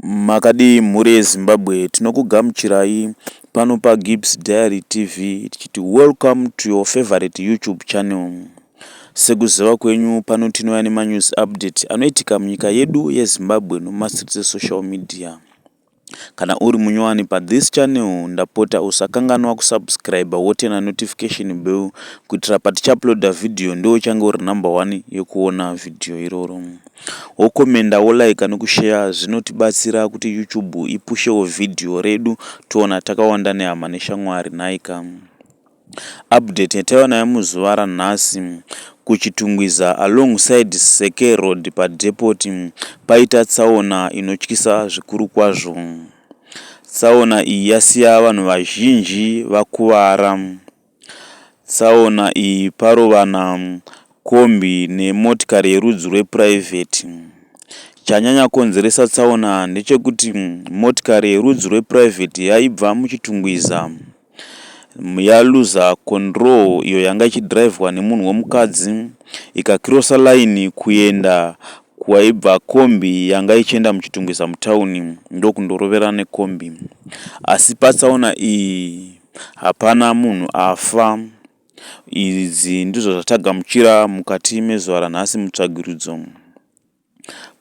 Makadii mhuri yeZimbabwe? Tinokugamuchirai pano paGibbs Diary TV tichiti welcome to your favorite YouTube channel. Sekuziva kwenyu, pano tinouya nemanews update anoitika munyika yedu yeZimbabwe nomumastreets esocial media. Kana uri munyowani pathis channel, ndapota usakanganwa kusubscribe, woturn notification bell kuitira patichauploada vhidhiyo ndo uchange uri number one yekuona vhidhiyo iroro. Wokomenda, wolike nekushare, zvinotibatsira kuti YouTube ipushewo vhidhiyo redu toona takawanda nehama neshamwari. Nhaika, update yataiva nayo muzuva ranhasi: kuChitungwiza, alongside Seke Road, padepot, paita tsaona inotyisa zvikuru kwazvo. Tsaona iyi yasiya vanhu vazhinji vakuvara. Tsaona iyi parovana kombi nemotikari yerudzi rweprivate. Chanyanya kukonzeresa tsaona ndechekuti motikari yerudzi rweprivate yaibva muChitungwiza yaluza control, iyo yanga ichidhiraivhwa nemunhu womukadzi, ikakrosa line kuenda kwaibva kombi yanga ichienda muChitungwiza mutauni, ndokundorovera nekombi. Asi patsaona iyi hapana munhu afa. Idzi ndizvo zvatagamuchira mukati mezuva ranhasi mutsvagirudzo.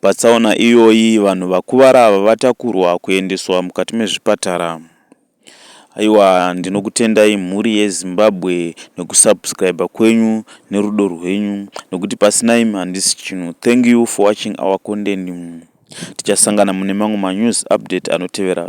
Patsaona iyoyi vanhu vakuvara ava vatakurwa kuendeswa mukati mezvipatara. Aiwa, ndinokutendai mhuri yeZimbabwe nekusubscribe kwenyu nerudo rwenyu, nekuti pasina imi handisi chinhu. Thank you for watching our content. Tichasangana mune mamwe manews update anotevera.